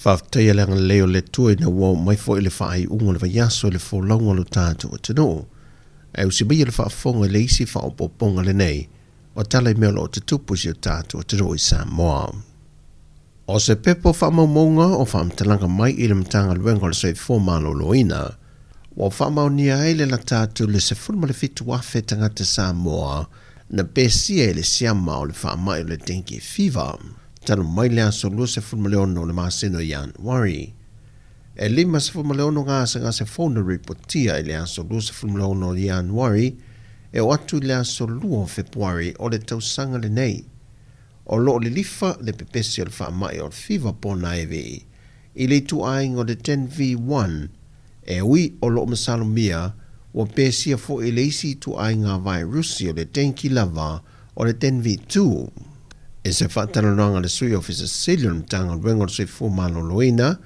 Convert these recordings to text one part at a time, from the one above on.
Faafetaia le agalelei o le Atua ina ua oo mai foi le faaiuga o le vaiaso i le folauga o lo tatou atunuu. Ae usi maia le faafofoga i le isi faaopoopoga lenei o tala i mea o lo o tutupu i si o tatou atunuu i Samoa. O se pepa o faamaumauga o faamatalaga mai i le Matagaluega o le Soifua Maloloina ua faamaonia ai le lata atu i le 17,000 tagata Samoa na pesia i le siama o le faamai o le dengue fever talu mai le aso 26 o le masina o Ianuari. E 56 gasegase fou na ripotia i le aso 26 o Ianuari e oo atu i le aso 2 o Fepuari o le tausaga lenei. O lo o lilifa le pepesi o le faamai o le fiva ponaevi i le ituaiga o le 10V1, e ui o lo o masalomia ua pesia foi i le isi ituaiga vairusi o le dengue lava o le 10V2. I se faatalanoaga a le Sui Ofisa Sili o le Matagaluega o le Soifua Maloloina,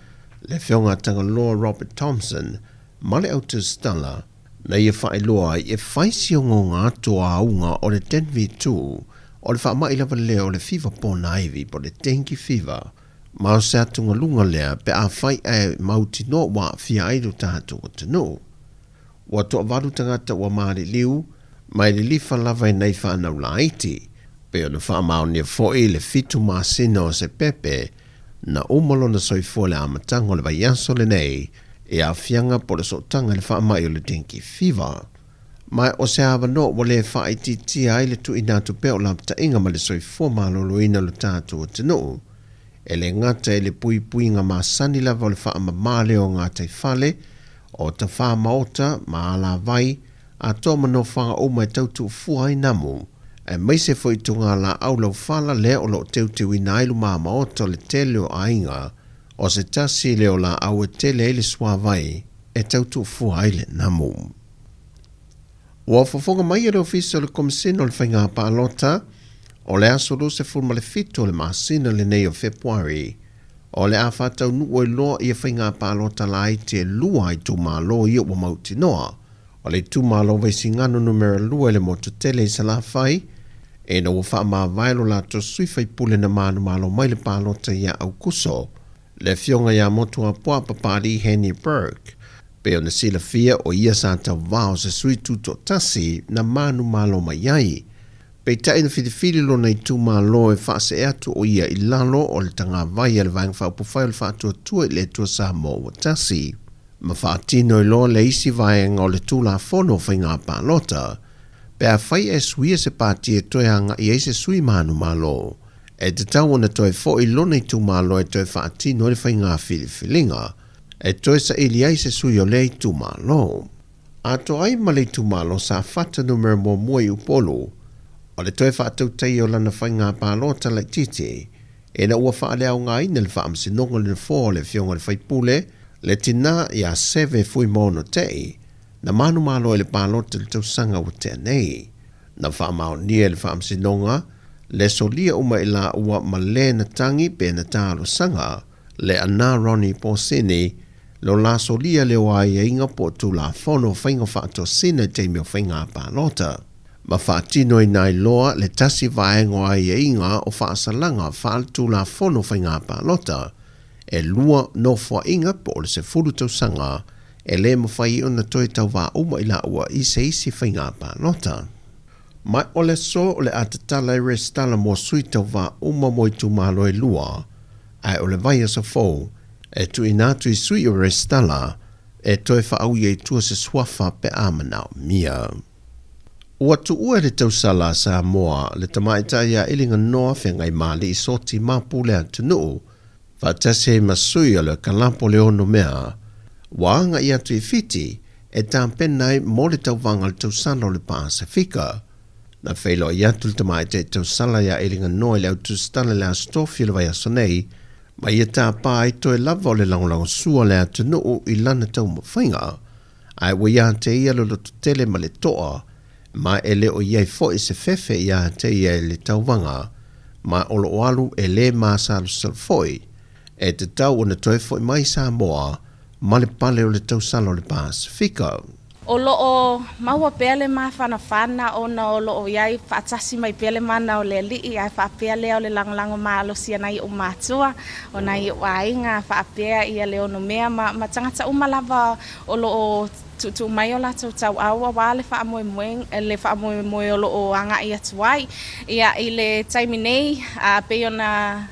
le Afioga a Tagaloa Robert Thompson, ma le Autusitala, na ia faailoa ai e fai si ogaoga atu o auga o le 10V2 o le faamai lava lea o le fiva ponaivi po o le dengue fever, ma o se atugaluga lea pe afai ae mautinoa ua aafia ai lo tatou atunuu. Ua toavalu tagata ua maliliu mai lilifa lava i nai fanau laiti, pei ona faamaonia foi le 7 masina o se pepe na uma lona soifua i le amataga o le vaiaso lenei i aafiaga po o le sootaga i le faamai o le dengue fever. Ma o se avanoa ua le faaitiitia ai le tuuina atu pea o lapataiga ma le soifua maloloina o lo tatou atunuu, e le gata i le puipuiga masani lava o le faamama lea o gataifale, o tafā maota ma alavai, atoa ma nofoaga uma e tau tuufua ai namu, aemaise foi togalaau laufala lea o lo o teuteuina ai lumamaota o le tele o aiga, o se tasi lea o laau e tele ai le suavai e tau tuufua ai le namu. Ua fofoga mai e le Ofisa o le Komesina o le Faiga Palota o le aso 27 o le masina lenei o Fepuari, o le a faataunuu ai loa ia faiga palota laiti e 2 itumalo ia ua mautinoa. O le itumalo Vaisigano numera 2 i le motu tele i Salafai, ina ua faamavae lo latou sui faipule na manumalo mai le palota ia Aukuso, le afioga ia Motuapuaa Papalii Henry Burke. Pei ona silafia o ia sa tauvao o se sui tutoatasi na manumalo mai ai. Peitai na filifili lona itumalo e faasee atu o ia i lalo o le tagavai a le Vaega Faaupufai o le Faatuatua i le Atua Samoa ua Tasi, ma faatino ai loa le isi vaega o le Tulafono o Faiga Palota, pe afai e suia se pati e toe agai ai se sui manumalo, e tatau ona toe foi lona itumalo e toe faatino ai le faiga filifiliga e toe saili ai se sui o lea itumalo. Atoa ai ma le itumalo Safata numera muamua i Upolu, o le toe faatautaia o lana faiga palota laitiiti, ina ua faaleaogaina le faamasinoga o le nofoa o le afioga i le faipule, le tina ia Seve Fuimaono Tei, na manumalo i le palota i le tausaga ua tea nei. Na faamaonia e le faamasinoga le solia uma i laua ma le na tagi pe na talosaga le ana Ronnie Posini lo la solia lea o aiaiga po o Tulafono o Faiga Faatosina i taimi o faiga palota, ma faatinoina ai loa le tasi vaega o aiaiga o faasalaga faaletulafono faiga palota e 2 nofoaiga po o le 10 tausaga e le mafai ona toe tauvā uma i laua i se isi faiga palota. Ma o le aso o le a tatala ai resitala mo sui tauvā uma mo itumalo e 2, ae o le vaiaso fou e tuuina atu i sui o resitala e toe faaui ai tua se suafa pe a manaomia. Ua tuua e le tausala a Samoa le tamaitai ia Iliganoa Feagaimali'i Soti Mapu le atunuu, faatasi ai ma sui o le kalapo le ono mea ua agai atu i Fiti e tapena ai mo le tauvaga o le tausala o le Pasefika. Na feiloai atu le tamaitai tausala ia Iliganoa i le autusitala i le Aso Tofi o le vaiaso nei, ma ia tapa ai toe lava o le lagolagosua o le atunuu i lana taumafaiga, ae ua ia te ia le lototele ma le toa, ma e le o i ai foi se fefe ia te ia i le tauvaga, ma o lo o alu e le masalosalo foi, e tatau ona toe foi mai Samoa ma le pale o le tausala o le Pasefika. O lo o maua pea le mafanafana ona o lo o i ai faatasi mai pea le mana o le Alii, ae faapea lea o le lagolago malosi a nai ou matua, o nai ou aiga, faapea ia le onomea ma, ma tagata uma lava o lo o tuutuu mai o latou tauau aua le faamoemoe, le faamoemoe o lo o agai atu ai. Ia, i le taimi nei, a pei ona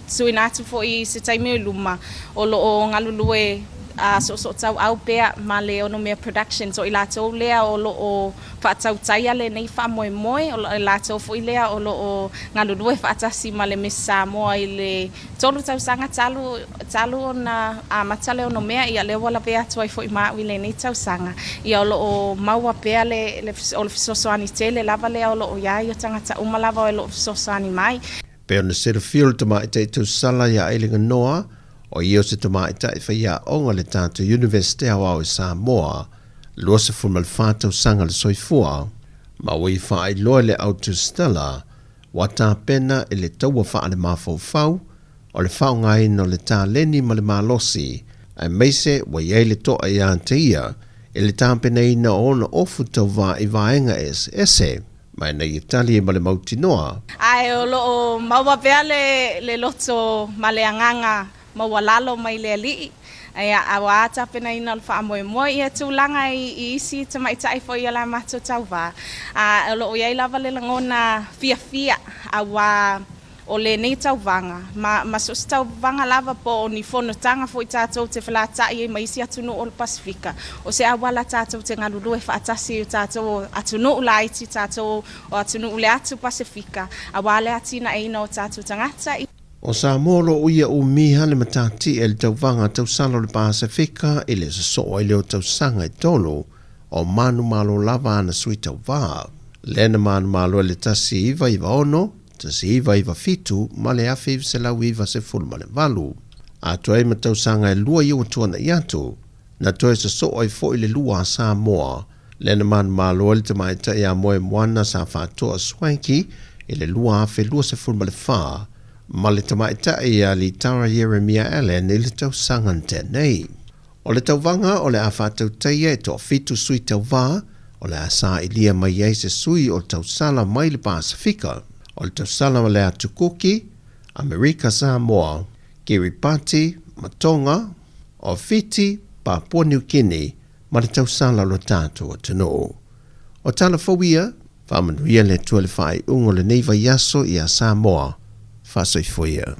tuuina atu foi i se taimi o i luma, o lo o galulue soosootauau pea ma le Onomea Productions, o i latou lea o lo o faatautaia lenei faamoemoe, o i latou foi lea o lo o galulue faatasi ma le Miss Samoa i le 3 tausaga talu, talu ona amata le Onomea, ia lea ua lavea atu ai foi ma au i lenei tausaga. Ia o lo o maua pea le, le, o le fesoasoani tele lava lea o lo o i ai o tagata uma lava o lo o fesoasoani mai. Pei ona silafia o le tamaitai tausala ia Ailega Noa, o ia o se tamaitai faiaoga i le tatou Iunivesite Aoao i Samoa, 24 tausaga le soifua, ma ua ia faailoa i le au tusitala ua tapena i le taua faalemafaufau o le faaaogaina o le taleni ma le malosi, aemaise ua i ai le toa ia te ia i le tapenaina o ona ofu tauva i vaega eseese. Ma ina ia tali ai ma le mautinoa. Ae o lo o maua pea le, le loto ma le agaga maualalo mai le Alii, ia, aua tapenaina o le faamoemoe ia tulaga i, i isi tamaitai foi o la matou tauva. A, o lo o i ai lava le lagona fiafia, aua o lenei tauvaga, ma, ma so o se tauvaga lava po o ni fonotaga foi tatou te felataai ai ma isi atunuu o le Pasefika, o se auala tatou te galulue faatasi ai o tatou o atunuu laiti, tatou o atunuu le atu Pasefika, aua le atinaeina o tatou tagata. O Samoa o lo o ia umiha le matatia i le tauvaga tausala o le Pasefika i le sosoo ai lea o tausaga e tolu o manumalo lava ana sui tauva. Lea na manumalo ai le 1996, 1997 ma le 1998. Atoa ai ma tausaga e lua ia ua tuanai atu, na toe sosoo ai foi le lua a Samoa, lea na manumalo ai le tamaitai ia Moemoana sa faatoa Swanky i le 2024, ma le tamaitai ia Litara Ieremia Allan i le tausaga na tea nei. O le tauvaga o le a faatautaia e toafitu sui tauva, o le a sailia mai ai se sui o tausala mai le Pasefika, o le tausala o le Atu Kuki, Amerika Samoa, Kiribati ma Tonga, o Fiti, Papua Niu Kini ma le tausala o lo tatou atunuu. O tala fou ia, faamanuia le Atua i le faaiuga o lenei vaiaso ia Samoa. Faasoifua ia.